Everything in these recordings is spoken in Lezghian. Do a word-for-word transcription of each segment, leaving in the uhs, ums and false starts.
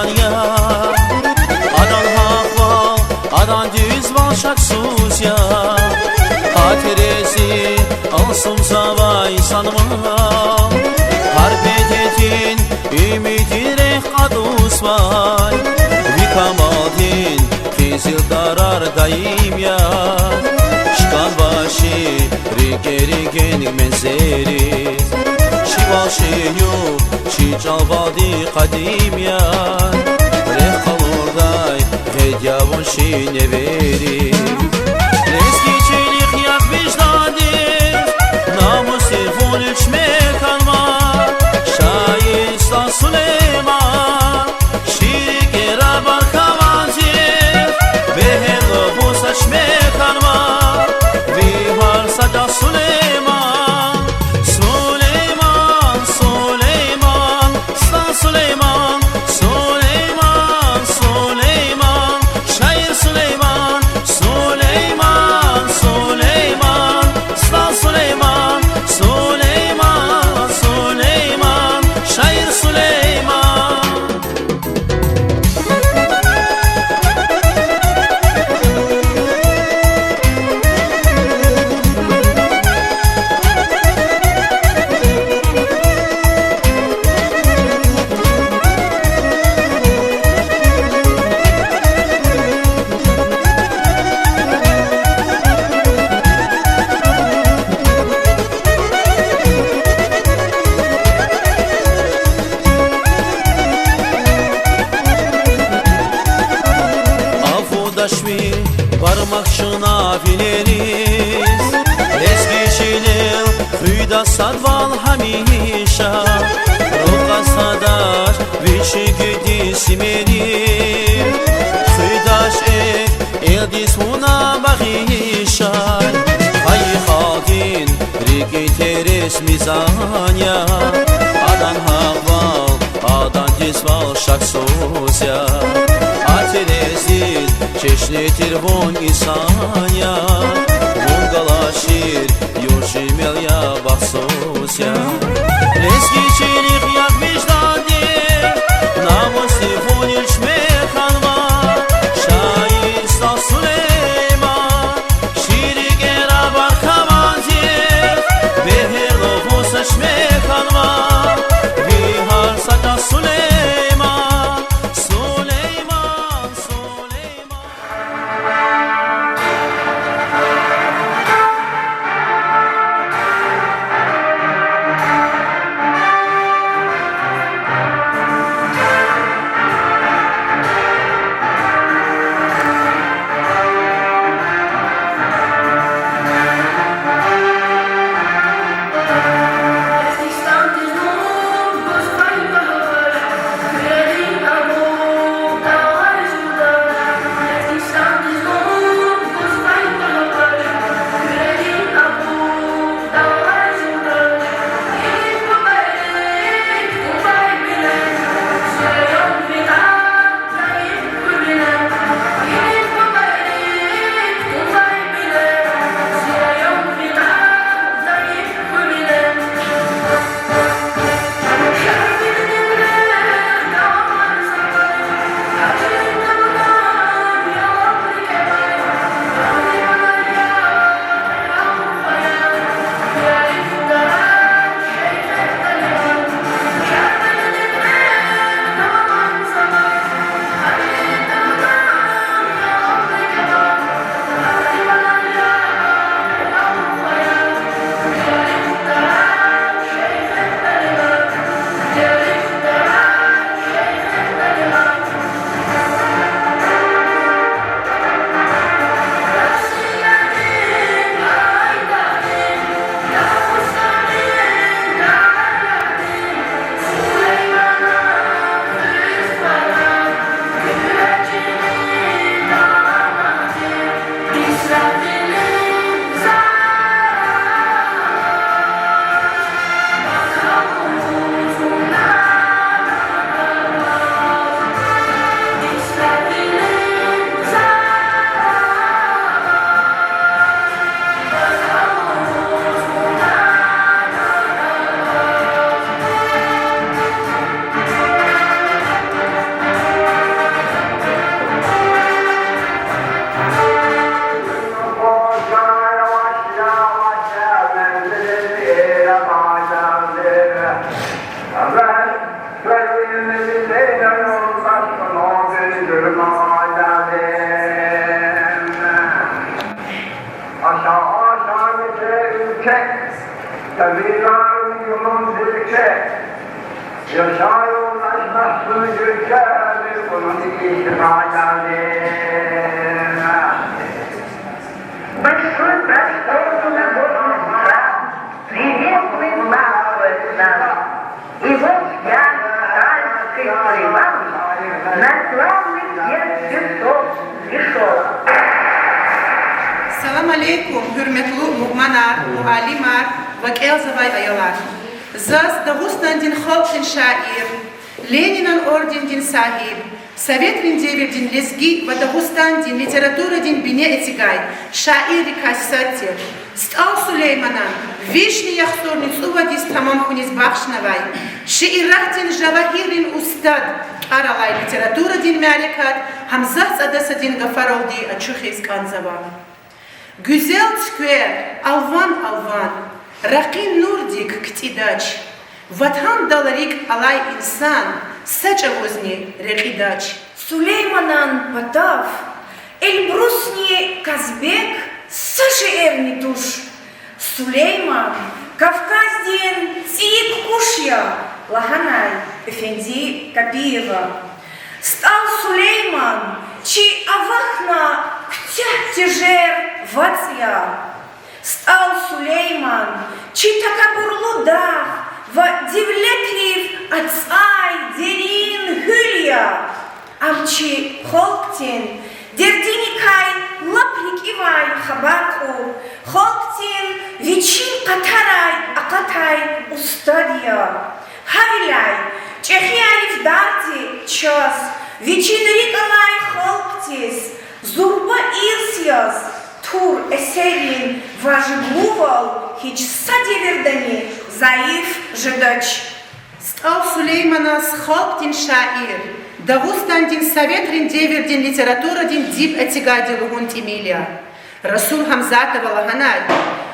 я. Адан гьахъвал, адан дуьзвал шаксуз я. Гьа терезди алцумзавай инсанвал, гьар бедедин уьмуьрдин рехъ кьатӀузвай, ви камалдин къизил тарар даим я. ЧкӀанва чи рикӀери генг мензелриз, чи вал, чи югъ, чи чӀалвалди къадим я. Рехъ къалурдай гъед я вун чи неверриз. Лезги чилихъ, ягъ виждандиз, намусдиз вун вич мягь хьанва. Шаир СтӀал Сулейман, шиир кӀера баркавандиз, бегьер лугьуз вич мягь хьанва. Ви гьар са чӀал, Сулейман, Сулейман, Сулейман, СтӀал Сулейман, Сулейман, Сулейман, шаир Сулейман, Сулейман, Сулейман, СтӀал Сулейман, Сулейман, Сулейман, шаир Сулейман. Афудач ви бармак чна вилериз, лезги чилел хуьда садвал гьамиша. Рукъа садач вичин гуьгьдин симери, хуьдач экв элдиз вуна багъишай. Хайи халкьдин рикӀин терез мизан я, адан гьахъвал, адан дуьзвал шаксуз я. А терезди чешне тир вун инсан я, вун галачир юрт жемел я, бахтсуз я. Лезги чилихъ, ягъ виждандиз, намусдиз вун вич мягь хьанва. Шаир СтӀал Сулейман, шиир кӀера баркавандиз, бегьер лугьуз вич мягь хьанва. Ви гьар са чӀал, Сулейман, Сулейман, Сулейман. Яшар улашмахсун гуьрчегни кьулунин ишгъаларин. Башун башдорна бозмишра, приветлуем вас, Владислав. И вот я, сталинский Сулейман, наслал мне сердце сок пришёл. Салам алейкум, гьуьрметлу мугьманар, муаллимар ва кӀелзавай аялар! Заз Дагъустандин халкьдин шаир, Ленинан ордендин сагьиб, советрин девирдин лезги ва Дагъустандин литературадин бине эцигай шаиррикай сад тир СтӀал Сулейманан вишни яхцӀурни цӀувадиз тамам хьуниз бахшнавай, шииратдин жавагьиррин устад тӀвар алай литературадин мярекат гьамзат цӀадасадин гафаралди ачухиз кӀанзава. Гуьзел цуьквер алван-алван, ракъин нурдик ктӀидач, ватандал рикӀ алай инсан са чӀавузни рекьидач. Сулейманан патав Эльбрусни Казбек са шейэрни туш. Сулейман Кавказдин цӀийи кукӀуш я, лагьанай Эфенди Капиева. СтӀал Сулейман, чи авахьна куьтягь тежер вацӀ я. СтӀал Сулейман, чи такабурлу дагъ ва девлетрив ацӀай дерин гьуьл я. Ам чи халкьдин дердиникай лап рикӀивай хабар кьур, халкьдин вичин къатарай акъатай устад я. Гьавиляй чӀехи арифдарди чаз вичин рикӀ алай халкьдиз зурба ирс яз тур эсеррин важиблувал гьич са девирдани зайиф жедач. СтӀал Сулейманаз халкьдин шаир, Дагъустандин советрин девирдин литературадин диб эцигайди лугьун тӀимил я. Расул Гьамзатова лагьанай: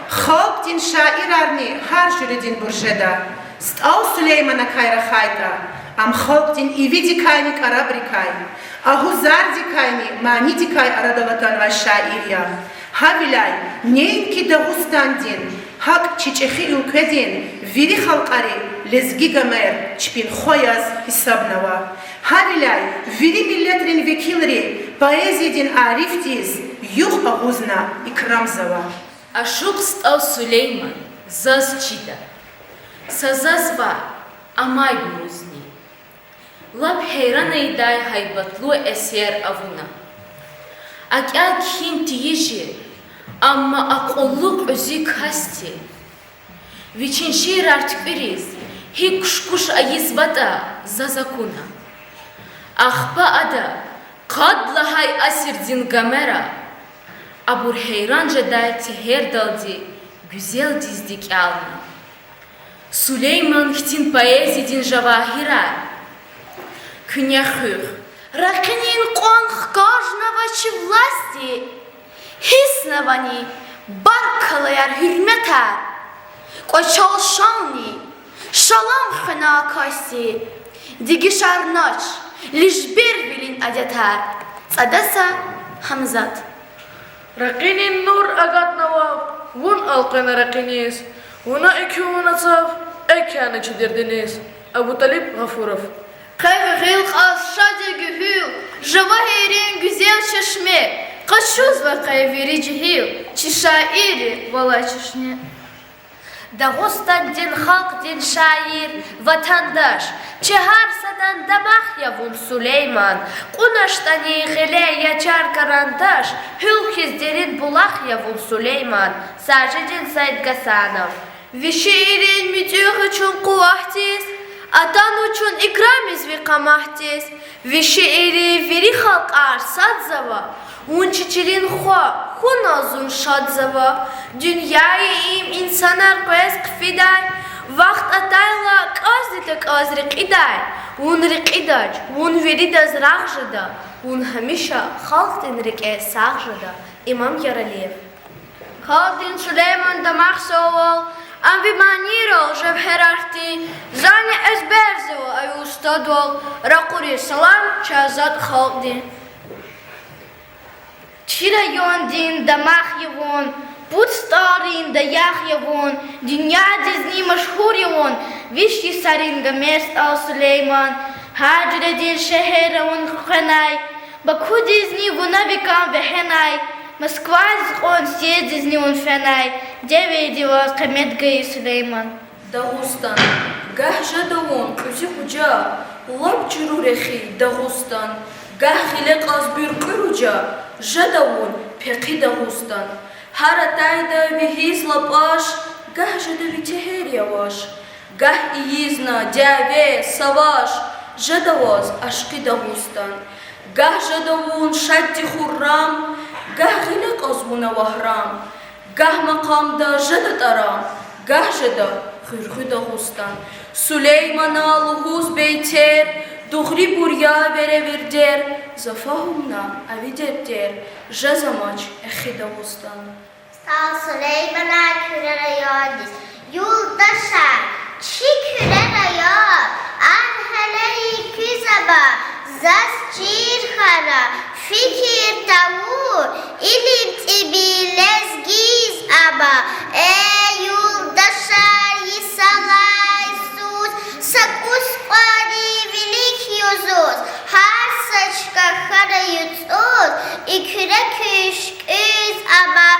халкьдин шаирарни гьар жуьрединбур жеда. СтӀал Сулейманакай рахайтӀа, ам халкьдин ивидикайни кӀарабрикай, агьузардикайни манидикай арадал атанвай шаир я. Гьавиляй неинки Дагъустандин, гьакӀ чи чӀехи уьлкведин вири халкьари лезги гамер чпин хва яз гьисабнава. Гьавиляй вири миллетрин векилри поэзиядин арифдиз юкь агъузна икрамзава. Ашукь СтӀал Сулейман заз чида, са заз ваъ, амайбурузни. Лап гьейран ийидай гьайбатлу эсер авуна. АкӀ кхьин тийижир, амма акьуллу кьуьзуь касди вичин шиирар туькӀуьриз гьикӀ куш-куш ийизватӀа заз акуна. Ахпа ада къад лагьай асирдин гамера абур гьейран жедай тегьердалди гуьзелдизди кӀелна. Сулейман хьтин поэзиядин жавагьирар куьне хуьх. Ракъинин кьван хкажнава чи властди, гьиснавани баркаллаяр, гьуьрметар, кӀвачел шални шалам хвена касди, дегишарнач лежбервилин адетар. ЦӀадаса Гьамзат. Ракъинин нур агатна вав, вун элкъвена ракъиниз, вуна экуьн ацав, экв хьана чи дердиниз. Абуталиб Гъафуров. Къе ви гъил кьаз шад я гуьгьуьл, жавагьиррин гуьзел чешме, къачузва къе вири жегьил, чи шаирри валай чешне. Дагъустандин халкьдин шаир, ватандаш, чи гьар садан дамах я вун, Сулейман. КьунашдакӀани гъиле я чар карандаш, гьуьл хьиз дерин булах я вун, Сулейман. Сажидин Саидгьасанов. Ви шииррин муьтӀуьгъ я чун къуватдиз, атанва чун икрамиз ви къаматдиз. Ви шиирри вири халкьар садзава, вун чи чилин хва хьуналди зун шадзава. Дуьнья я им инсанар къвез хъфидай, вахт атайла кӀанзаватӀа кӀанз рекьидай. Вун рекьидач, вун виридаз рагъ жеда, вун гьамиша халкьдин рикӀе сагъ жеда. Имам Яралиев. Халкьдин Сулейман дамахзавайвал, ам ви манийрал жевгьерар тир, зани эзберзава устадвал, ракъуриз салам чи азад халкьдин. Чи райондин дамах я вун, пуд стӀалрин даях я вун, дуьньядизни машгьур я вун, Виш йисарин гамер СтӀал Сулейман, гьар жуьредин шегьерра вун хвенай, Бакудизни вуна ви кӀан вегьенай, Москвадиз кьван съезддизни вун фенай, девирди ваз къимет гайи Сулейман. Дагъустан, гагь жеда вун кьуьзуь къужа, лап чуру рехи Дагъустан, гагь гъиле кьаз буьркьуь ружа, жеда вун пехъи Дагъустан. Гьар атайда ви гьиз лапӀаш, гагь жеда ви тегьер яваш, гагь ийизна дяве, саваш, жеда ваз ашкъи Дагъустан. Гагь жеда вун шадди хуррам, гагь гъиле кьаз вуна вагьрам, гагь макъамда жеда тӀарам, гагь жеда хуьрхуь Дагъустан. Сулеймана лугьуз бейтер, дугърибур я веревирдер, за фагьумна а ви дердер, жезамач эхи Дагъустан. СтӀал Сулеймана Куьре райондиз. Юлдашар, чи Куьре район, ан гьеле и куьз ама, заз чир хьана, фикир тавур, илим тӀими лезгиз ама. Эй, юлдашар, йисалай суз, са кӀус кьванни вилик юзуз, гьар са чка хьана юцӀуз, и Куьре куьш кӀуьз ама.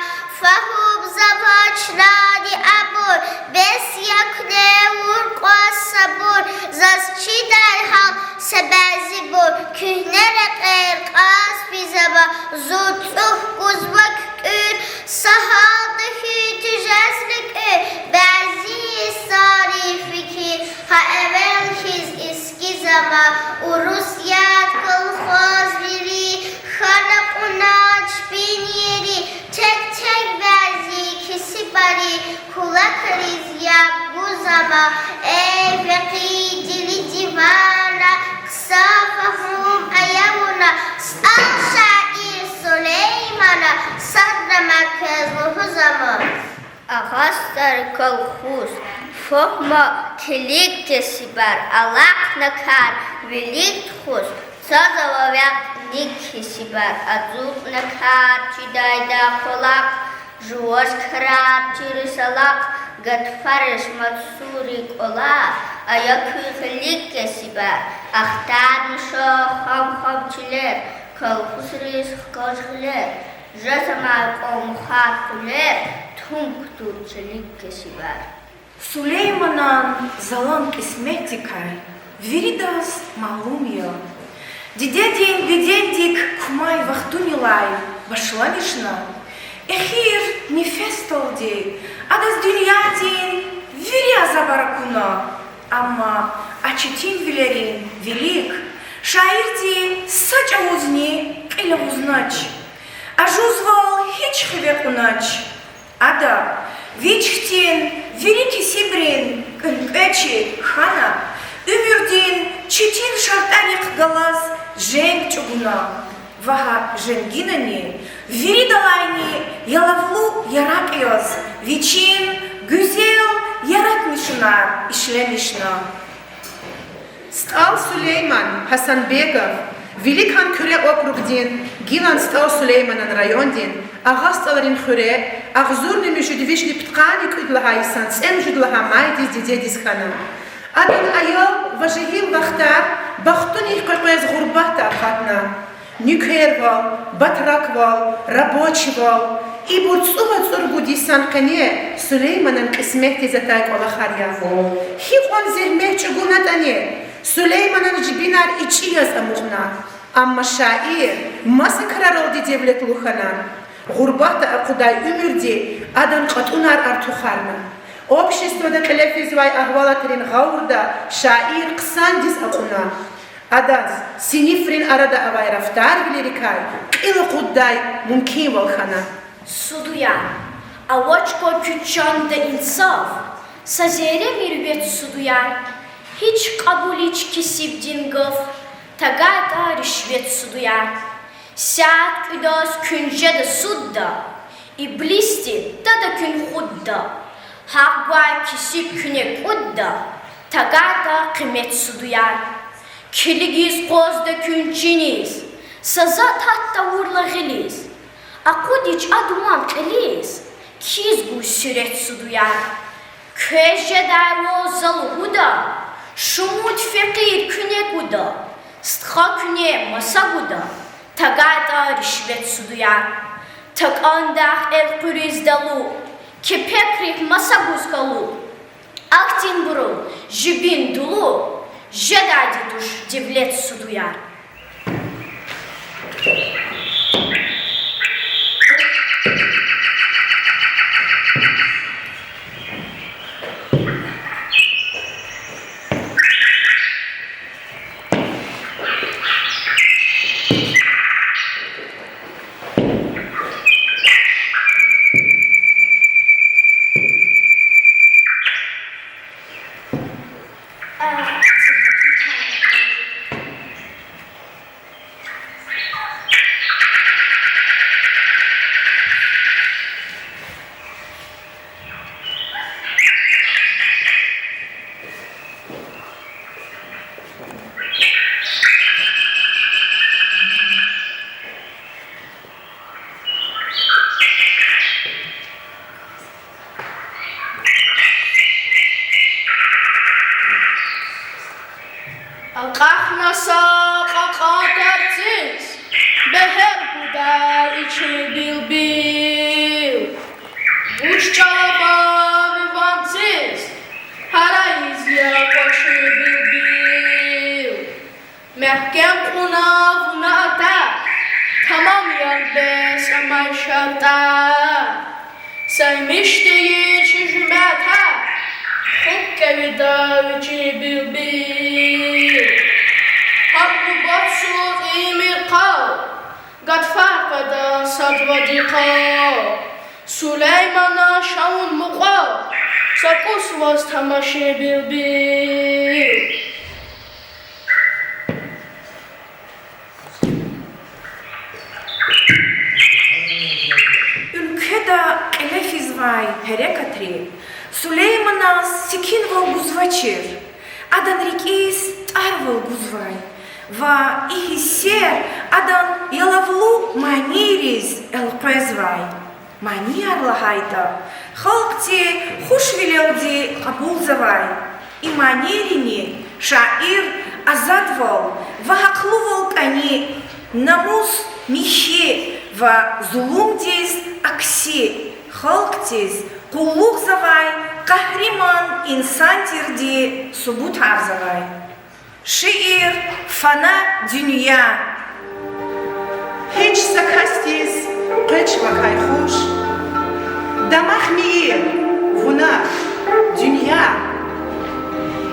Фагьумзавач чнани абур, бес я куьне вур кьван сабур, заз чидай гьал са бязибур, куьгьне рекьер кьаз физ ама, зун цӀук гузва куькӀуьр, са гьалда хьуй тежез луькӀуьр, бязи йисарин фикир гьа эвел хьиз эскиз ама. Урус яд колхозвилин хьана кьуна чпин ери, тек-тек бязи кесибарин кулакриз яб гуз ама. Эй, фекъи дили дивана, хъсан фагьум ая вуна, СтӀал шаир Сулеймана садра макез лугьуз ама. Агъа СтӀал колхоз, фагьума килиг кесибар, алахъна кар вилик тухуз, цаз ава векьни кесибар, ацукьна кар чидайда кӀвалах, жуваз крар чириз алахъ, гатфариш мад сури кӀвалах, ая куь гъилик кесибар, ахтармиша хам-хам чилер, колхозриз хкаж гъилер, жезамай кьван мухар къуьлер, тум кутур чилик кесибар. Сулейманан залан кьисметдикай виридаз малум я. Дидедин бедендик кумай вахтунилай башламишна, эхир нефесдалди адаз дуьньядин вири азабар акуна. Амма а четинвилерин вилик шаирди са чӀавузни кьил агъузнач, ажузвал гьич хиве кьунач. Ада вич хьтин вири кесибрин кӀвенкӀвечи хьана, уьмуьрдин четин шартӀарихъ галаз женг чӀугуна ва гьа женгинани виридалайни ялавлу яракь яз вичин гуьзел яратмишунар ишлемишна. СтӀал Сулейман Гьасанбеков виликан Куьре округдин, гилан СтӀал Сулейманан райондин Агъа СтӀалрин хуьре агъзурни муьжуьд вишни пудкъанни кӀуьд лагьай йисан цӀемуьжуьд лагьай майдиз дидедиз хьана. Адан аял ва жегьил вахтар бахтунихъ къекъвез гъурбатда акъатна. Нуькервал, батраквал, рабочийвал— ибур цӀувад-цӀуругуд йисан къене Сулейманан кьисметдиз атай кӀвалахар я. Гьикьван зегьмет чӀугунатӀани, Сулейманан жибинар ичӀи яз амукьна. Амма шаир маса краралди девлетлу хьана. Гъурбатда акъудай уьмуьрди адан кьатӀунар артухарна. Обществода кьиле физвай агьвалатрин гъавурда шаир хъсандиз акьуна. Адаз синифрин арада авай рафтарвилерикай кьил акъуддай мумкинвал хьана. Судуяр, авач кван куь чанда инсаф, са зерремир вед судуяр, гьич кьабулич кесибдин гаф, тагайтӀа ришвет судуяр. Сят кӀуьдаз куьн жеда судда, иблисди тада куьн худда, гьахъ гвай кесиб куьне кӀудда, тагайтӀа къимет судуяр. Килигиз къвазда куьн чиниз, са затӀ гьат тавурла гъилиз, акъудич а дуван кьилиз, киз гуз суьрет судуяр. Квез жедайвал за лугьуда: Фекъир куьне гуда, стха куьне маса гуда, тагайтӀа ришвет судуяр. ТакӀандахъ элкъуьриз далу, кепекрихъ маса гуз калу, ахьтинбуру жибин дулу, жедайди туш девлет судуяр. Акьахна са кьакьан тарциз, бегьер гудай чи билбил. Вуч чӀал ава ви ванциз, гьарайиз я кӀвачи билбил. Мягькем кьуна вуна атӀа, тамам ян бес амай шартӀа. Са мишта я чи жуьметда, хупӀ кӀевида ви чи билбил. ГьакӀ нубатсуз ийимир къал, гатфар къведа сад-вад йикъал. Сулеймана шаун мукьвал, са кӀус ваз тамаши билбил. Уьлкведа кьиле физвай гьерекатри Сулейманаз секинвал гузвачир, адан рикӀиз тӀарвал гузвай ва и гьиссер адан ялавлу манийриз элкъвезвай. Манияр лагьайтӀа, халкьди хушвилелди кьабулзавай. И манийрини шаир азадвал ва гьахълувал кӀани, намус, михьи ва зулумдиз акси, халкьдиз къуллугъзавай къагьриман инсан тирди субутарзавай. Шиир Фана дуьнья. Гьич са касдиз къвеч вакай хуш, дамах мийир вуна, дуьнья.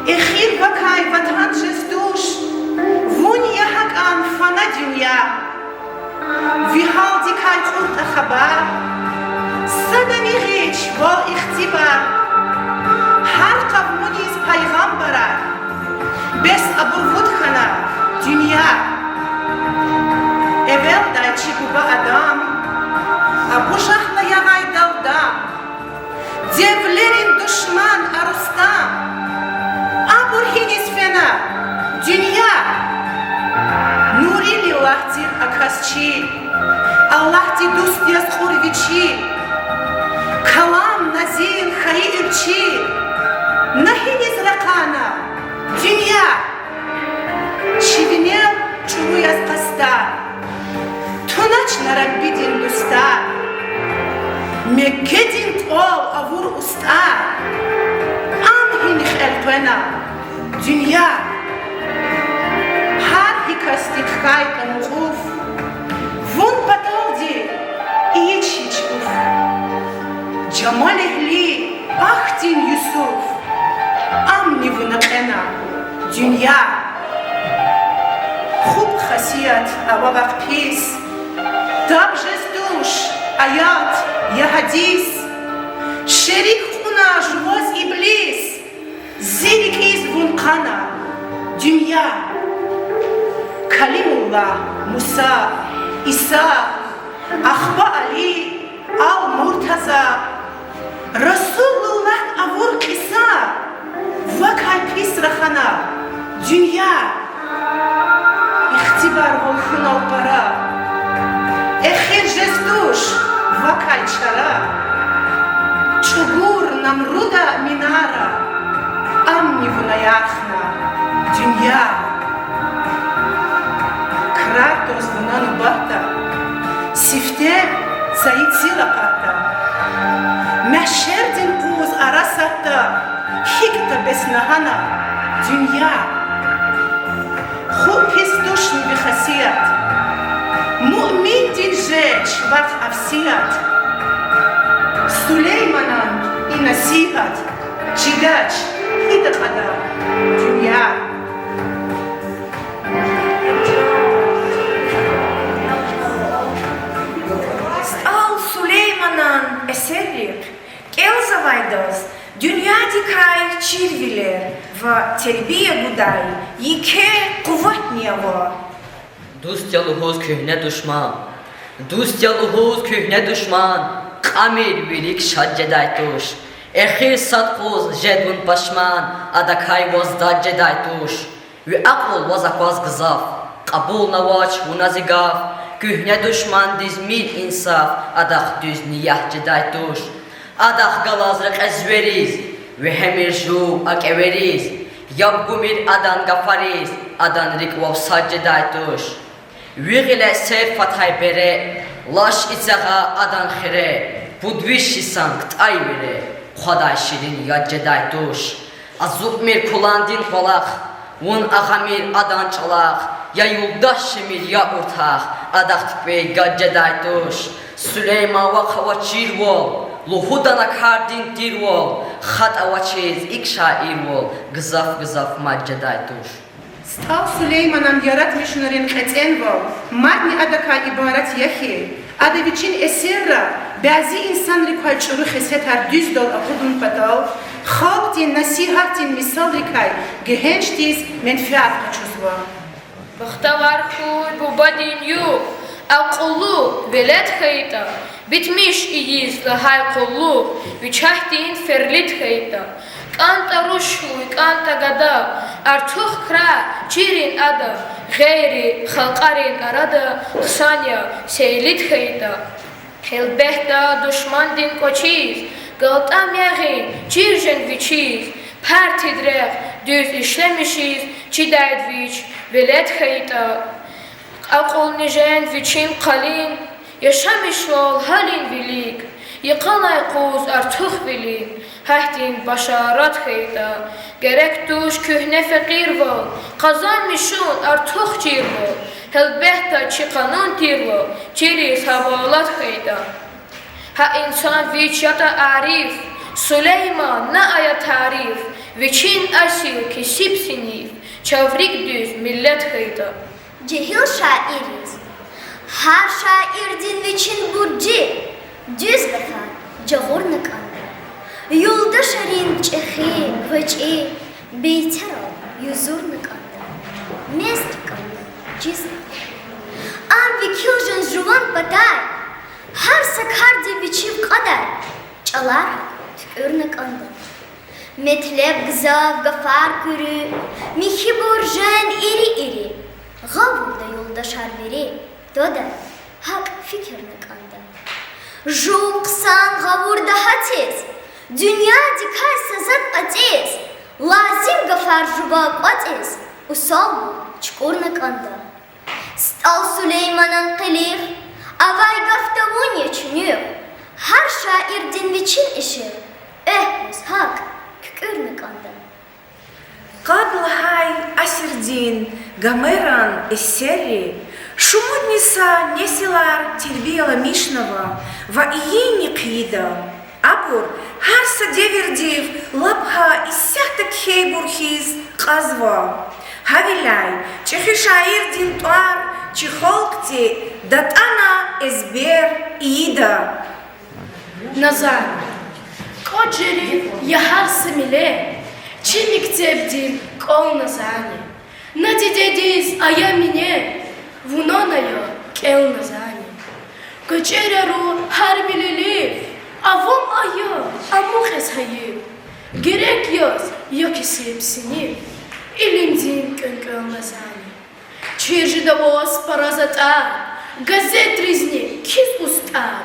Эхир вакай ватан жез туш, вун я гьакӀан фана дуьнья. Ви гьалдикай кьуртӀа хабар, садани гъич вал ихтибар. Гьар къавумдиз пайгъамбарар, бес абур вуд хьана, дуьнья. Эвелдай чи буба Адам, Абу Жагьла ягъай далдам, девлерин душман Арустам, абур гьиниз фена, дуьнья. Нурини лагь тир а кас чил, Аллагьди дуст яз кьур вичи. Калам назил хьайи уьлчил, на гьиниз ракъана, дуьнья. Чи винел чӀуру яз къастар, туначна Раббидин дустар. Меккедин кӀвал авур устӀар, ам гьинихъ элкъвена, дуьнья. Гьар гьи касдик хьайтӀа мукьуф, вун паталди ийич гьич уф. Жамалэгьли ахьтин Юсуф, амни вуна кьена, дуьнья. Хуп хасият ава вахъ пис, таб жез туш аят я гьадис. Шерик кьуна жуваз иблис, зи рикӀиз вун хъана, дуьнья. Калимуллагь, Муса, Иса, ахпа Али, ал Муртаза, Расулуллагьди авур кьиса, вакай пис рахана, дуьнья. Ихтибарвал хьунал пара, эхир жез туш вакай чара. ЧӀугур Намруда минара, амни вуна ярхна, Дуьнья. Крар тваз вуна нубатда, сифте цайи цил акъатда, мяшердин къуз арасатда, гьикӏ табесна гьана, дуьнья. Хуп пис тушни ви хасият, муъминдин жеч вахъ авсият. Сулейманан и насигьат чидач гьида кьада, дуьнья. СтӀал Сулейманан эсеррихъ кӀелзавайдаз дуьньядикай чирвилер ва тербия гудай еке къуватни ава. Дуст я лугьуз куьгьне душман, дуст я лугьуз куьгьне душман, кьамир вилик шад жедай туш. Эхир сад къуз жед вун пашман, адакай ваз дад жедай туш. Ви акьул ваз акваз гзаф, кьабулнавач вуна зи гаф, куьгьне душмандиз мир инсаф, адахъ дуьз ният жедай туш. Адахъ галаз рекье звериз, вегьемир жув а кӀевериз, яб гумир адан гафариз, адан рикӀ вав сад жедай туш. Ви гъиле серф атай бере, лаш эцягъа адан хире, пуд виш йисан ктӀай вире, хъвадай ширин яд жедай туш. Ацукьмир пуландин кӀвалах, вун агъамир адан чӀалахъ, я юлдаш жемир, я уртах, адахъ тупӀей гад жедай туш. Сулейман вахъ авачирвал, лугьудана кардин тирвал, хатӀ авачиз икӀ шаирвал, гзаф-гзаф мад жедай туш. СтӀал Сулейманан яратмишунрин кьетӀенвал мадни адакай ибарат я хьи, ада вичин эсерра бязи инсанрикай чӀуру хесетар дуьздал акъудун патал, халкьдин насигьатдин мисалрикай гегьеншдиз менфят къачузва. Бахтавар хьуй бубадин югъ, акьуллу велед хьайитӀа, битмиш ийиз лагьай къуллугъ вичагьдин ферлид хьайитӀа. КӀантӀа руш хьуй, кӀантӀа гада, артух крар чирин ада, гъейри халкьарин арада хъсан я сейлид хьайитӀа. Гьелбетда, душмандин кӀвачиз галтӀам ягъин чир жен вичиз, партид рехъ дуьз ишлемишиз чидайд вич велед хьайитӀа. Акьулни жен вичин къалин, яшамишвал гьалин вилик, йикъалай къуз артух вилин, гьахьтин башарат хьайитӀа. Герек туш куьгьне фекьирвал, къазанмишун артух чирвал, гьелбетда, чи къанун тирвал чириз гьавалат хьайитӀа. Гьа инсан вич ятӀа ариф, Сулейман, на ая тариф, вичин асил кесиб синиф, чав рикӀ дуьз миллет хьайитӀа. Жегьил шаирриз. Гьар шаирдин вичин буржи, дуьз гафар жагъурна кӀанда. Юлдашрин чӀехи, гъвечӀи бейтерал юзурна кӀанда. Мез рикӀел чизна. Ам векил жен жуван патай, гьар са кардив вичив кьадай чӀалар туькӀуьрна кӀанда. Метлеб гзаф, гафар куьруь, михьибур жен ири-ири, гъавурда юлдашар вири, твадай гьакӀ фикирна кӀанда. Жув хъсан гъавурда гьатиз, дуьньядикай са затӀ кьатӀиз, лазим гафар жува кӀватӀиз, усалбур чукӀурна кӀанда. СтӀал Сулейманан къилих авай гаф тавун я чуьнуьх, гьар шаирдин вичин ишигъ, эгьуз гьакӀ куькӀуьрна кӀанда. Къад лагьай асирдин Гомеран эсерри шумудни са несилар тербияламишнава ва ийинни хъийида. Абур гьар са девирдив лап гьа исятда кхьейбур хьиз кьазва. Гьавиляй чӀехи шаирдин тӀвар чи халкьди датӀана эзбер ийида. Назани. КӀватӀ жерив я гьар са миллет, чи мектебдин кӀвал Назани. На дидедиз ая минет, вуна ая кӀел Назани. КӀвачерал гьар вилелив авам ая амукьиз гьайиф. Герек яз я кесиб синиф, илимдин кӀвенкӀвел Назани. Чир жеда ваз пара затӀар, газетризни кхьиз устӀар,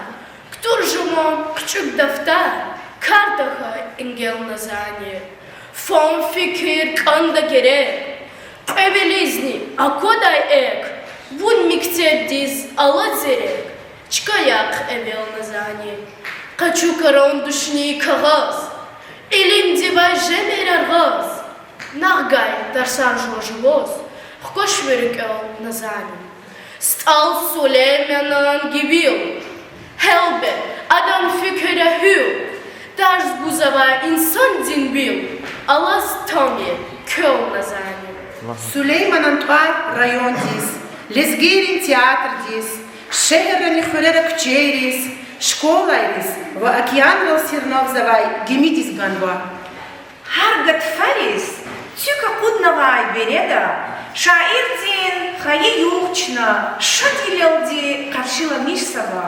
кутур жуван кучӀук дафтар, кар тахьай энгел Назани. Фан-фикир кӀанда герек, Кьве вилизни аквадай экв, вун мектебдиз ала зерек, чка яхъ эвел, Назани, къачу карандашни кагъаз, илимдивай жемир яргъаз, нагъгай тарсар жува-жуваз хкваш ви рикӀел, Назани. СтӀал Сулейманан гивил, гьелбет, адан фикир я гьуьл, тарс гузавай инсандин вил алаз тамир квел, Назани. Сулейманан тӀвар райондиз, лезгийрин театрдиз, шегьеррани хуьрера куьчейриз, школайриз ва океанрал сирнавзавай гимидиз ганва. Гьар гатфариз цуьк акъуднавай береда шаирдин хайи югъ чна шадвилелди къаршиламишзава.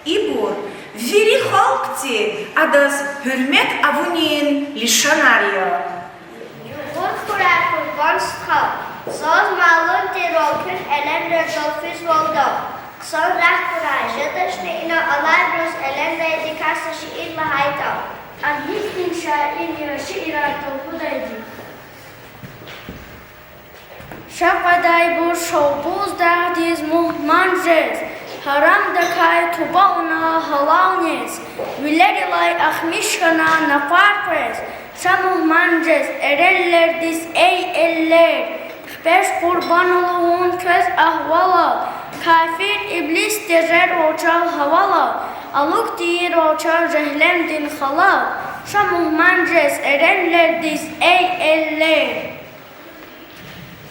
Ибур вири халкьди адаз гьуьрмет авунин лишанар я. Югъур хьурай, Къурбан стха, заз малум тир вал куьн Элемралдал физвалда. Хъсан рехъ хьурай, жедачни инал алайбуруз Элемрайдикай са шиир лагьайтӀа. Ам гьихьтин шаир я, шиирар талукьдайди. Ша къведайбур Шалбуз дагъдиз мугьман жез, гьарамдакай туба авуна гьалал нез, вилерилай ахмиш хьана накъвар къвез, ша мугьман жез Эренлердиз, эй эллер. Хпеж Къурбан лугьун квез агьвалал, кафир иблис тежервал чал гьавалал, алук тийирвал чал жегьлемдин халал, ша мугьман жез Эренлердиз, эй эллер.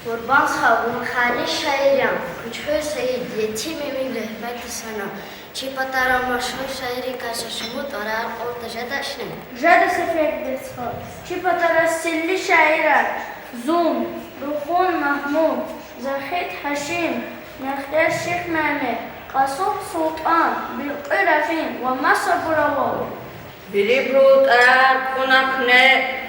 Къурбан стха, вун халис шаир я, Куьчхуьр Саид, Етим Эмин рагьметдиз фена. Чи патара машгьур шаиррикай са шумуд тӀварар кьуртӀа, жедачни? Жеда, Сефербек стха. Чи патара силли шаирар: зун, Рухун Магьмуд, Захид Гьашим, Мехъер Шихмямед, Къасум Султан, Билкьуь Рагьим ва масабур ава. Вирибурун тӀварар кьуна куьне,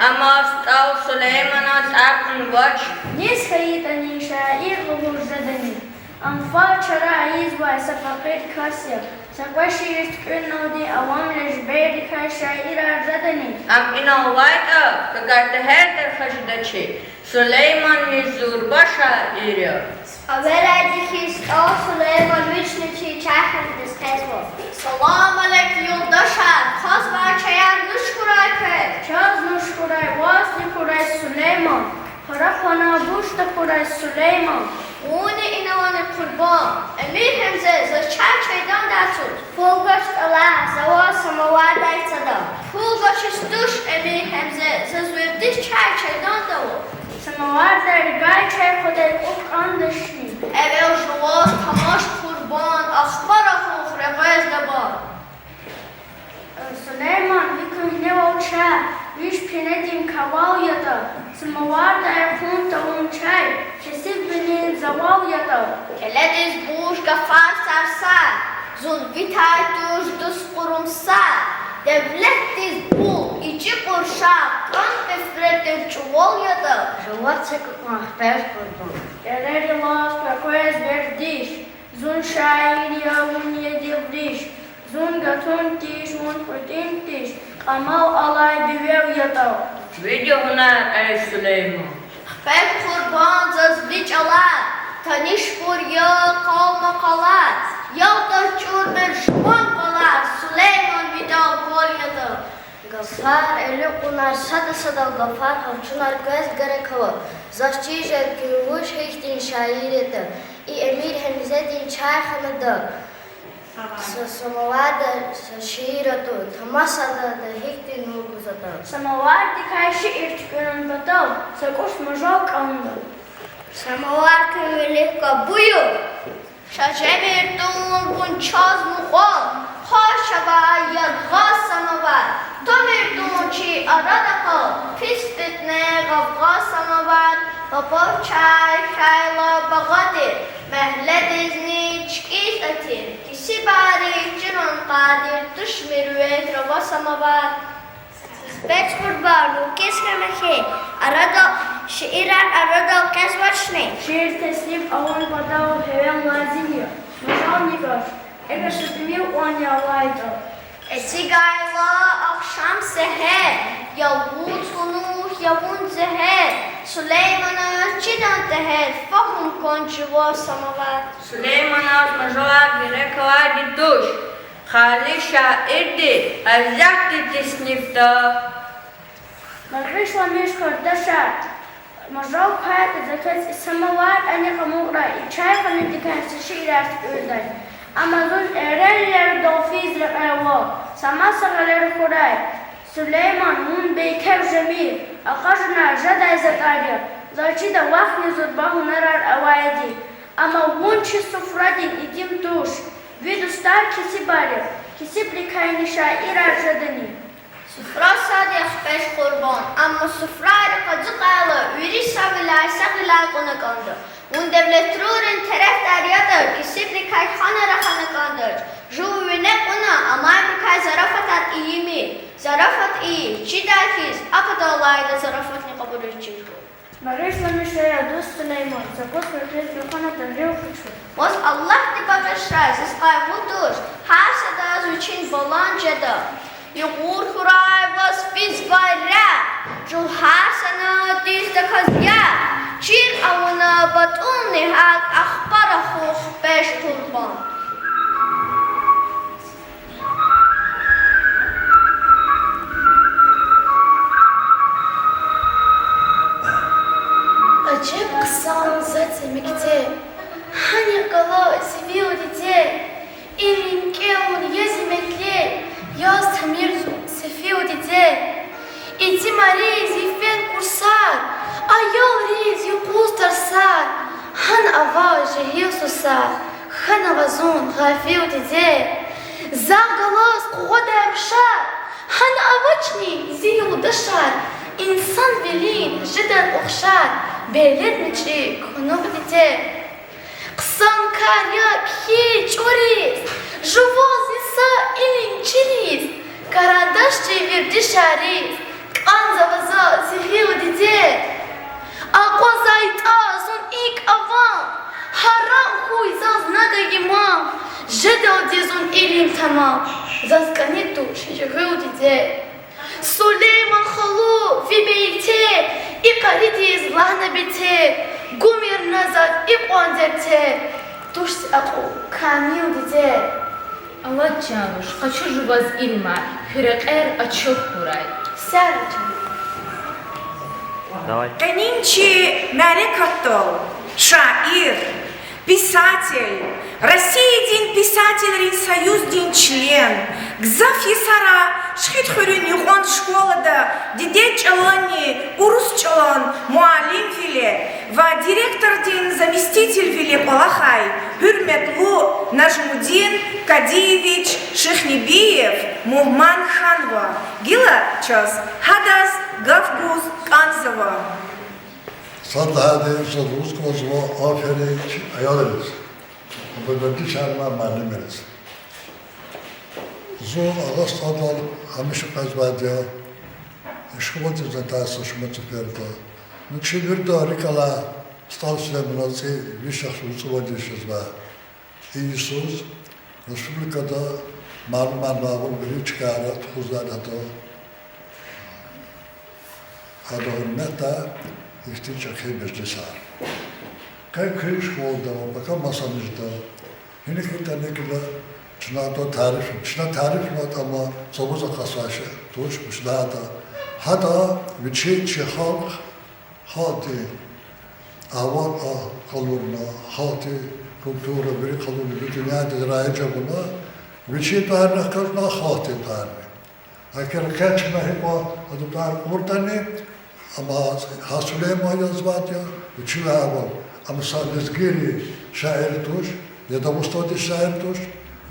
амма СтӀал Сулейманан тӀвар кьунвач. Низ хьайитӀани шаир лугьуз жедани? Ам фад чара ийизвай са факъир кас я. Са кьве шиир туькӀуьрналди авам лежберрикай шаирар жедани? Ам инал авайтӀа, какахь тегьердер хьиз жедачир, Сулейманни зурба шаир я. Эверайди хьиз, СтӀал Сулейман вични чи чай ханадиз къвезва. Салам алейк, юлдашар, хъвазвай чаяр нуш хьурай квез. Чаз нуш хьурай, вазни хьурай, Сулейман. Пара хвана буш тахьурай, Сулейман. Вунни инал авани, Къурбан? Эмир Гьемзе заз чай чайданда ацуз. Пул гвач, тӀалай, за ваз самовардай цада. Пул гвачиз туш, Эмир Гьемзе, заз вердиш чай чайданда ава. Самовардай регай чай хъвадай кӀуф кӀандачни? Эвел жуваз тамаш, Къурбан, ахпа рахух регъвез дабан. Сулейман, ви куьгьневал чай виш пинедин кавал ятӀа, самовардай хъун тавун чай кесибвилин завал ятӀа. Келедиз буш гафар сарсар, зун ви тай туш дуст къурумсар, девлетдиз пул, ичӀи къуршах, кӀан пифре тир чӀувал ятӀа. Жаваб це кьван, хпеж Къурбан. КӀелерилаз къекъвез вердиш, зун шаир я, вун я девриш, зун гатун тийиш, вун кьуьтӀин тийиш, кьамал алай дивел ятӀа. Види гьунар, эй Сулейман. Хпеж Къурбан, заз ви чӀалар танишбур я, къалмакъалар, Ялтаз чӀурмир жуван къвалар, Сулейман, ви тӀал квал ятӀа. Гафар элукьунар, сада-садал гафар къачунар квез герек ава. Заз чиз жеда хьи, вуж гьихьтин шаир ятӀа. И Эмир Гьемзедин чайханада са самоварда са шиир атӀу, тамаш, садада гьихьтин нур гузватӀа. Самовардикай шиир туькӀуьрун патал са кӀус мажал кӀанда. Самовар, куьн вилик ква, буюр. Ша жемир тун, вун чаз мукьвал, хъваз чавай яргъаз, самовар. Тамир тун чи арада къал, пис фитне, гъавгъа, самовар. Папав чай хьайила багъа тир, мягьледизни чкӀиз атир, кесибари чирун къадир, тушмир вегь рава, самовар. Хпеж Къурбан, вун кис хьана хьи, арада, шиирар арадал къвезвачни? Шиир тесниф авун патал гьевел лазим я, мажални кӀач, эгер са тӀимил кьванни авайтӀа. Эцигайла ахшам-сегьер, я вуч хьунухь, я вун зегьер, Сулейманаз чида Сулейман тегьер, фагьум кван чӀугваз самовар. Сулейманаз мажалар герек алайди туш, хали шаирди азятдив теснифда. Багъишламиш, къардашар, мажал квайтӀа, за квез и самовар анихъ амукьрай, и чай ханидикай са шиирар туькӀуьрдай. Амма зун эренлердал физ рекье ава, са маса гъилер хьурай. Сулейман, вун бейкеф жемир, акъажунар жедай затӀар я, заз чида вахъни зурба гьунарар авайди. Амма вун чи суфрадин итим туш, ви дустар кесибар я, кесибрикайни шаирар жедани? Суфра сад я, хипеш Къурбан, амма суфрайрик къацукьайла, вири савиляй са гъиляй кьуна кӀанда. Вун девлетрурин терефдар ятӀа, кесибрикай хьана рахана кӀандач. Жув вине кьуна, амайбурукай зарафатар ийимир. Зарафат ийиз чидай хьиз, а паталайда зарафатни кьабулиз чир хьуй. Багъишламиш, я дуст Сулейман, са кӀус векъиз рахана тагъил хъуьчӀ хьуй. Ваз Аллагьди багъишрай, заз къайгъу туш, гьар садаз вичин балан жеда. Югъур хьурай ваз физвай рехъ, жув гьар санатдиз таказ я, чир авуна батӀулни гьакӀ ахпа рахух, хипеш Къурбан. Ажеб хъсан за зи мектеб, гьанихъ гала зи вил, диде. Илим кӀелун я зи метлеб, яз тамир зун сефил, диде. Итимариз йифен курсар, аялриз юкъуз тарсар, гьана аваз жегьил сусар, хьанава зун гъафил, диде. Захъ галаз къугъвадай рушар, гьана авачни зи юлдашар, инсанвилин жедай ухшар, белед мичӀи хьунухъ, диде. Хъсан кар я кхьиз чӀуриз, жуваз йиса илим чириз, карандашди вердишариз, кӀанзава заз зи гъил, диде. АкъвазайтӀа зун икӀ авам, гьарам хьуй заз на гаимам, жедалди зун илим тамам, заз кӀани туш жегьил, диде. Сулейман халу, ви бейтер, и къаридиз лагьана бетер, гумир на заз икьван дертер, туш зи акьул камил, диде. Алад, чан руш, къачу жуваз илимар, куь рекьер ачух хьурай. Сяра, чан. Къенин чи мярекатдал шаир, писатель, Россиядин писателрин союздин член, гзаф йисара Шихидхуьруьн юкьван школада дидед чӀаланни урус чӀалан муаллимвиле ва директордин заместителвиле кӀвалахай гьуьрметлу Нажмудин Кадиевич Шихнебиев мугьман хьанва. Гила чаз гьадаз гаф гуз кӀанзава. Сад лагьайди, заз лугьуз кӀанзава аферин чи аялриз, абуру вердишарна муаллимриз. Зун агъа стӀалдал гьамиша къвезвайди я, школадиз атайла са шумуд сеферда. Ну, чи виридан рикӀ алай СтӀал Сулейманаз цӀи виш яхцӀурни цӀувад йис жезвай. И йисуз республикада малумарнавай вири чкайра тухузвайди я гьада. Гьадан гьуьрметдай ихьтин чӀехи межлисар. Къе куь школада ва пака масанижда, гьина хьайитӀани гила чна гьадан тариф, чна тарифнавайтӀа, амма цавуз акъатзавай шей туш, вучиз лагьайтӀа гьада вичи чи халкь, халкьдин авар а къалурна, халкьдин культура, вири къалурна, вири дуьньядиз раиж авуна, вичин тӀварни хкажна, халкьдин тӀварни. Гьа икӀ рекье чна гьикьван адан тӀвар кьуртӀани, амма гьа Сулейман язвайди я, вичелай авай, ам са лезгийрин шаир туш, я Дагъустандин шаир туш,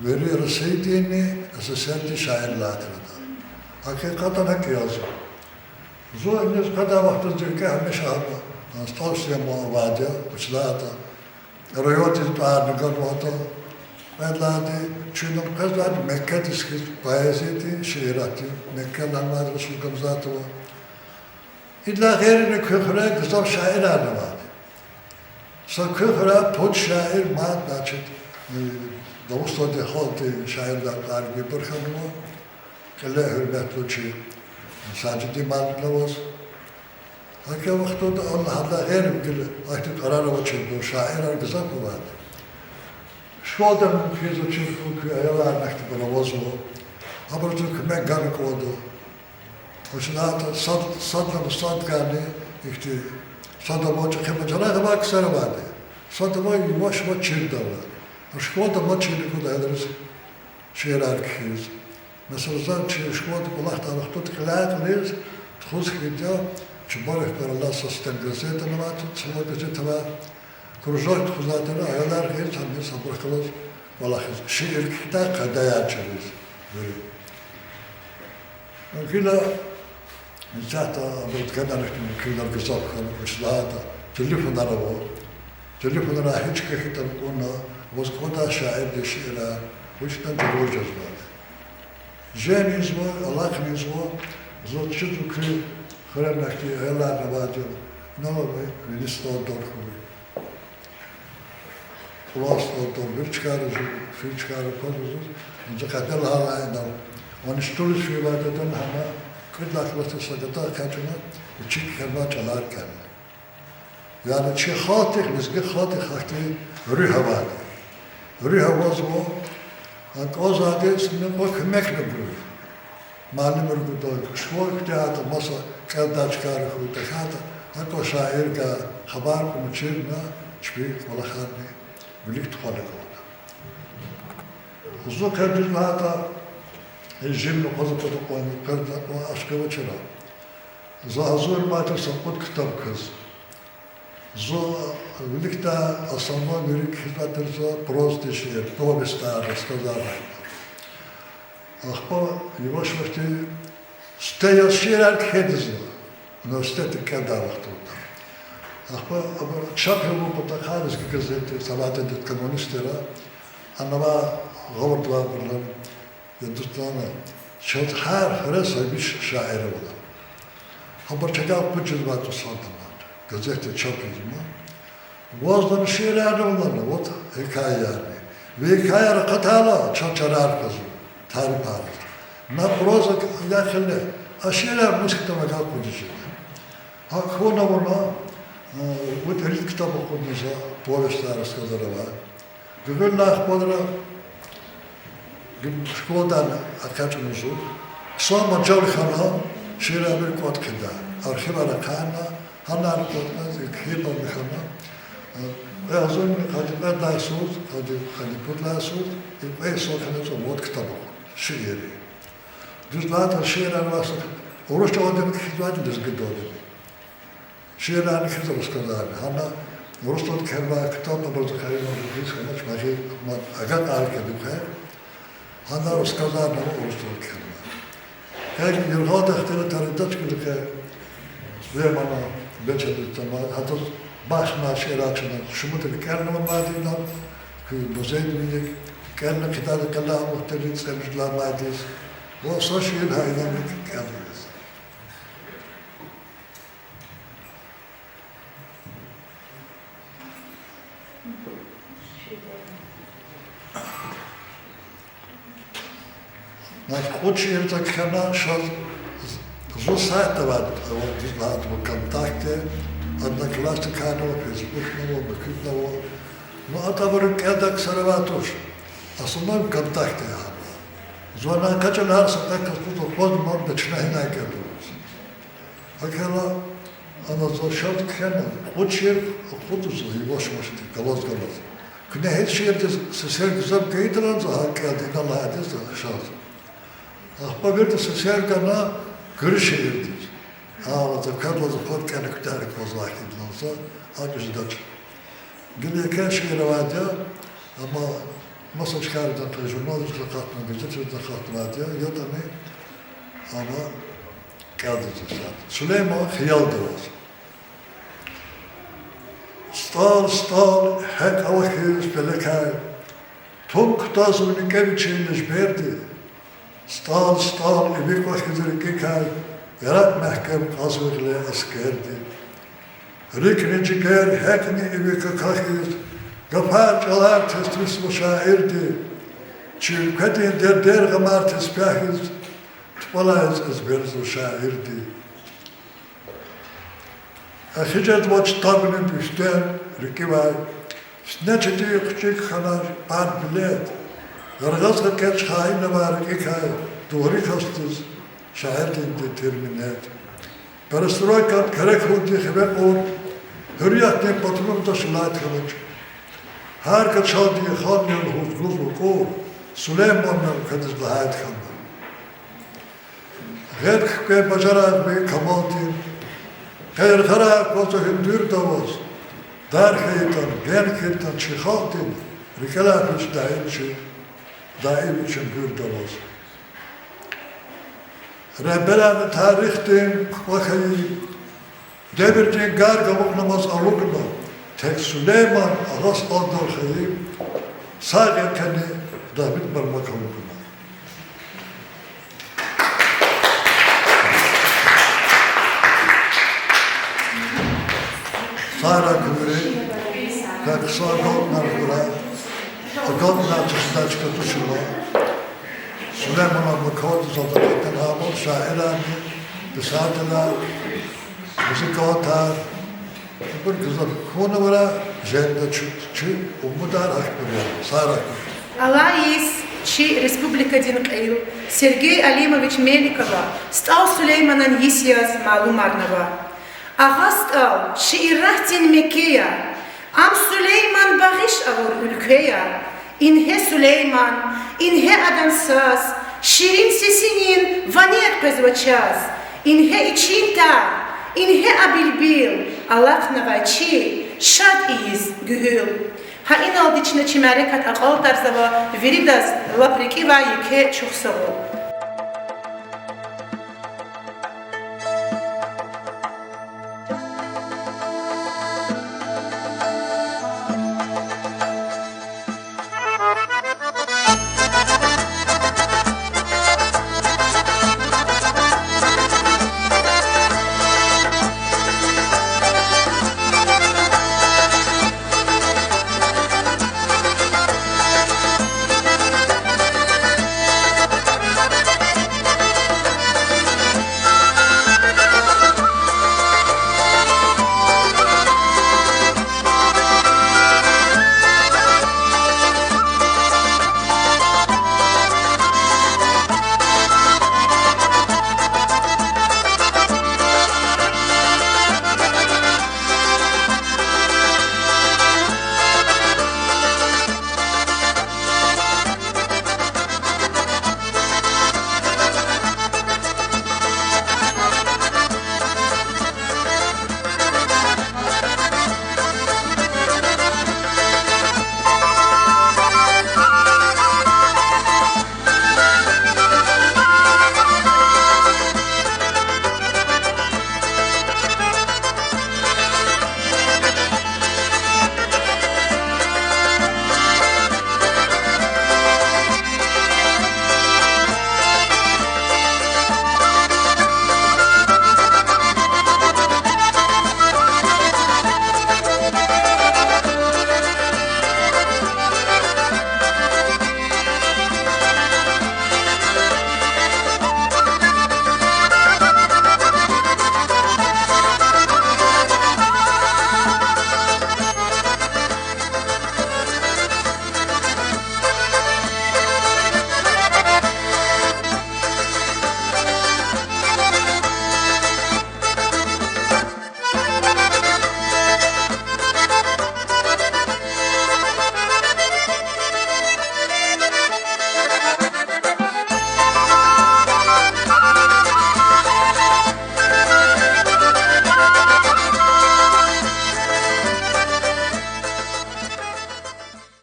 вири Россиядинни СССР-дин шаиррилай тир ада. Гьакъикъатдани гьакӀ я зун. Зун иниз къведай вахтунда зи рикӀе гьамиша гьа СтӀал Сулейман авайди я, вучиз лагьайтӀа райондин тӀварни ганвайди я. Кьвед лагьайди, чун ам къвезвайди Меккедиз хьиз, поэзиядин, шииратдин Мекке лагьанвайди Расул Гамзатова. Идалай гъейрини куь хуьре гзаф шаирарни авайди. Са куь хуьре пуд шаир мад, значит, э, Дагъустандин халкьдин шаиррилай тӀвар гайибур хьанва. Кьиле гьуьрметлу чи Сажидин муаллимни аваз, ГьакӀ вахтунда Аллагь, Аллагь гъейри гила ахьтин тӀварар авачирбур, шаирар гзаф авайди. Школада мумкин я чир хьун куь аялар, ахьтинбур авазва. Абуруз куьмек гана кӀанда. Вучиз лагьайтӀа сад, садра, сад гани ихьтин, сад авай чӀехи бажарагъ авай ксар авайди. Сад авай яваш-яваш чирда ава. Школада мад чирна кӀанда аялриз шиирар кхьиз. Месела, заз чи школада кӀвалахдай вахтунда кьиляй-кьилиз тухуз хьайитӀа, Чубарук тӀвар алай са стенгазет авай, цло газет авай, кружок тухузвайтӀани, аялар гъиз, гьамиша абурухъ галаз кӀвалахиз, шиир кхьидай къайдаяр чириз вири. Гила исятда абур ганвай мумкинвилер гзаф хьана, вучиз лагьайтӀа телефонар ава. Телефонрай гьич кхьихьайтӀани кьуна, ваз кӀандай шаирдин шиирар, вучиз лагьайтӀа жагъур жезвайди. Женизва, алахънизва, заз чизва куь хуьре ахьтин аялар авайди, инал виниз столдор хьуй. Кьулан столдор, вири чкайра жув, фин чкайра кваз заз, инжи къеделай гьалай инал. Ван институтдиз фейи вахтунда гьана кьуд лагьай классдиз са гада экъечӀна, вичи кхьенвай чӀалар кӀелна. Яни чи халкьдихъ, лезги халкьдихъ ахьтин руьгь авайди. Руьгь авазва, а кӀанзавайдаз ни кьван куьмекни гуй. Муаллимри гуда, школа куьтягьайтӀа, маса кӀелдай чкайра хьуй, тахьайтӀа, гьакӀ кьван шаирдивай хабар кьуна, чирна, чпин кӀвалахарни вилик тухвана кӀанда. Зун къе, дуьз лагьайтӀа, жемир акъваз акъудна кьван, къе акъваз ашкъи авачир. За гьазурнавайтӀа са кьуд ктаб кваз. Зун виликдай основной вири кхьизвай тир за прозадин шиир, повестар, рассказар. Ахпа яваш-явашди сифте яз шиирар кхьейди за, университетда кӀелдай вахтунда. Ахпа абур чапавун патахъай Лезги газетдиз, авайди коммунистри, ана авай гъавурда авайбурулай, я дуст лагьана, чаз гьар хуьре са виш шаир ава лагьана. Гьабур чавай кьуд жез вацӀу сад лагьана, газетда чап ийизма. Ваз лагьана шиирар ава лагьана, вот гьикаярни. Ви гьикаяр акъатайла, чаз чарар кьазва, тарифар ийизва. На проза яхъ хьайила, а шиирар мус хьайитӀа вакай кьуд жез. ГьакӀ хьана вуна, э, вад-ирид ктаб акъудна за, повестар, рассказар авай. Гуьгъуьнлай ахпа адалай школадани экъечӀна зун. Хъсан мажал хьана шиирар вири кӀватӀ хъийидай. Архивар ахъайна, гьанар кӀватӀна, зи кхьейибурни хьана. Э, кьве агъзурни къанни кьвед лагьай йисуз, къанни, къанни пуд лагьай йисуз, и кьве йисан хьана зун вад ктаб акъудна, шииррин. Дуьз лагьайтӀа, шиирар вахса урус чӀалалди кхьизвайди, лезги чӀалалдини. Шиирарни хьиз, рассказарни. Гьана урус чӀалалди кхьенвай ктаб, абуруз хьайила рухиз хьанач, мехъер мад агакьарикай дукье. Гьана рассказарни ава урус чӀалалди кхьенвай. Къе Яргъалдихъ тир, тардачкилихъе Сулейманан бечедиз тамай, гьадаз бахшнавай шиирар чна шумудра кӀелнавайди я, куь музейдин вилик кӀелна, кхьидайди кьиле амукьдини цӀемуьжуьд лагьай майдиз. Ва са шиир гьа инал кӀелна. Кьуд шиир за кхьена, ша зун сайтда авайди, авайди лагьайтӀа, ВКонтакте, Одноклассникарни ава, Фейсбукни ава, муькуьдни ава. Ну, атӀа абуру кӀелдай ксар авай туш. Основной ВКонтакте я гьа. Зун экъечӀна гьар са кьве касдиз, акъвазна мад, чна гьинай кӀелда. ГьакӀ хьайила, ана за шад кхьена, кьуд шиир акъудзава за яваш-явашди, галаз-галаз. Куьне гьич шиирдиз сесер гзаф гайидалди за гьакӀ кӀелда, инал лагьайди за шад. Ахпа вирида сесер гана куь шиирдиз. Гьа, за квез лагьайди за фад кӀелна, куьтягьрик кваз лагьайди за, акӀ жедач. Гила еке шиир авайди я, амма маса чкайриз акъатна, журналризни акъатна, газетризни акъатнавайди я, ятӀани, амма кӀелда за сад. Сулейман, Хиялда аваз. СтӀал, стӀал, гьекь авахьиз фелекай, тум кутазва никӀе вичин лежберди. СтӀал, стӀал, иви квахьиз рикӀикай, яракь мягькем кьазва гъиле аскерди. РикӀни жигер, гьекьни иви какахьиз, гафар-чӀалар тествисзава шаирди. Чи уьлкведин дердер, гъамар теспягьиз, тупӀалай цӀезверзава шаирди. Эхиз жезва чтамни дуьстен рикӀивай, сифте четин хъуьчӀуьк хьана пар билет, яргъаз гъекъечӀ хаиннавай рикӀикай дугъри касдиз шаирдинди тир минет. Перестройкада герек хьунди хиве кьур, гьуьрриятдин патмурдач илайд хьанач. Гьар кас чандин хан я лугьуз гуз вукӀур, Сулейманни квез лагьайди хьана. Гъеб хкве бажарагъви камалдин, къе яргъара аквазва гьуьндуьрда аваз, дар хьайитӀан, ген хьайитӀан чи халкьдин, рикӀелай физ даим чи, даим чуьнгуьрда аваз. Регьберарни тарихдин кукӀва хьайи, девирдин гарг амукьнамаз алукӀна, тек Сулейман агъа садал хьайи, сагъ я къени рагьмет бармак алукӀна. Сагърай куь вири, квехъ хъсан агалкьунар хьурай, агалкьунар чешнечка туширла. Сулейманан мукаддас акъатна гьамал шаирарни, писателар, музыкантар, ибур гзаф хьунвайвал, женда чи, чи умудар гьахьтинбур я. Сагърай куь. Алай йис чи республикадин кьил Сергей Алимович Меликова СтӀал Сулейманан йис яз малумарнава. Агъа СтӀал шииратдин Мекке я, ам Сулейман багъиш авур уьлкве я. Ингье Сулейман, ингье адан саз, ширин сесинин ванер къвезва чаз. Ингье и чин тар, ингье а билбил, алахънавай чи шад ийиз гуьгьуьл. Гьа иналди чна чи мярекат акьалтӀарзава, виридаз лап рикӀивай еке чухсагъул.